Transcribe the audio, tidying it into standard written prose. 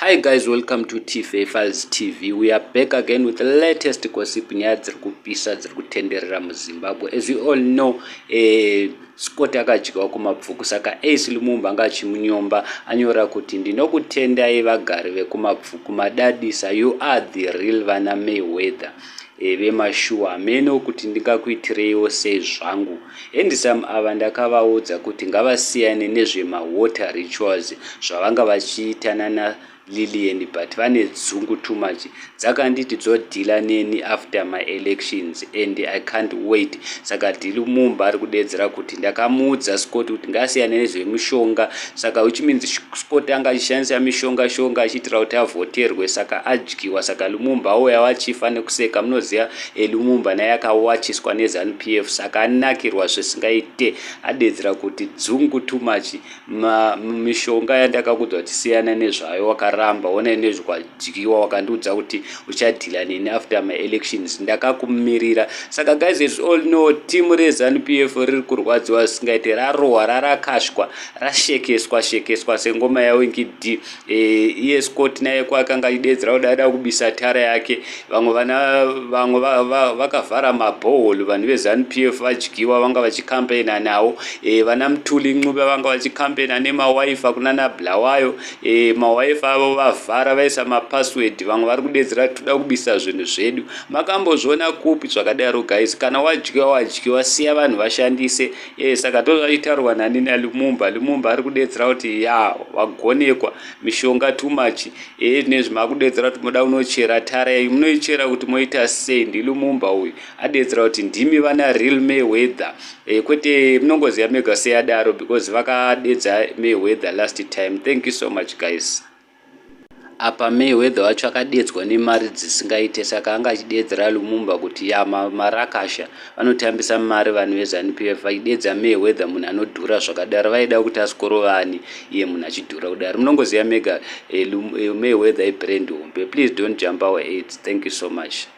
Hi guys, welcome to TFA Files TV. We are back again with the latest gossip, nyaya dziri kupisa dziri kutenderera muZimbabwe. As you all know, Scott akadyiwa kuMabvuku, saka Ace Lumumba anga achimunyomba. Anyora kuti, "Ndinokutendai vagari vekuMabvuku, madadisa. You are the real vana Mayweather vemashuwa. Hameno kuti ndingakuitireiwo sei zvangu. Handsome ava ndakavaudza kuti ngavasiyane nezvemawater rituals zvavanga vachiita nana Lilian, but vane dzungu too much. Dzakanditi dzodeala neni after maelections and I can't wait." Saka Dilumumba ari kudedzera kuti ndakamuudza Scott kuti ngasiyane nezvemishonga, saka which means Scott anga achishandisa mishonga shonga achiitira kuti avhoterwe, saka adyiwa. Saka Lumumba auya wachifa nekuseka. Munoziva Lumumba naye akawachiswa neZANU PF, saka anakirwa zvisingaite. Adedzera kuti dzungu too much, mishonga yandakakudza kuti siyana nezvayo wakaramba, ona nezvakwadyiwa. Wakandiudza kuti uchadeala neni after maelections, ndakakumirira. Saka guys, as all know, timu reZANU PF riri kurwadziwa zvisingaite, rarohwa, rarakashwa, rashekeswa shekeswa sengoma yaWinky D. Iye Scott naye kwakanga achidedzera kuti ada kubisa tara yake. Vamwe vana vamwe vakavhara maborehole. Vanhu veZANU PF vadyiwa, vanga vachicampaigna nawo. Vana Mthuli Ncube vanga vachicampaigna nemawifi kunana Bulawayo. Mawifi avo vavhara, vaisa mapassword. Vamwe vari kudedzera toda kubisa zvinhu zvedu. Makambozviona kupi zvakadaro, guys? Kana wadyiwa, wadyiwa, siya vanhu vashandise. Saka tozvaitaurwa nani naLumumba. Lumumba ari kudedzera kuti ya, wagonekwa, mishonga too much. Nezvimakudedzera kuti muda kunochera tara iyi, munoichera kuti moita sei? NdiLumumba uyu adedzera kuti ndimi vana real Mayweather. Kwete, munongoziva mega seyadaro because vakadedza Mayweather last time. Thank you so much, guys. Apa Mayweather wacho akadedzwa nemari dzisingaite, saka anga achidedzera Lumumba kuti ya, marakasha vanotambisa mari. Vanhu veZANU PF vachidedza Mayweather, munhu anodhura zvakadaro, vaida kuti asikorovani iye munhu achidhura kudaro? Munongoziva mega, Mayweather ibrand hombe. Please don't jump our aids. Thank you so much.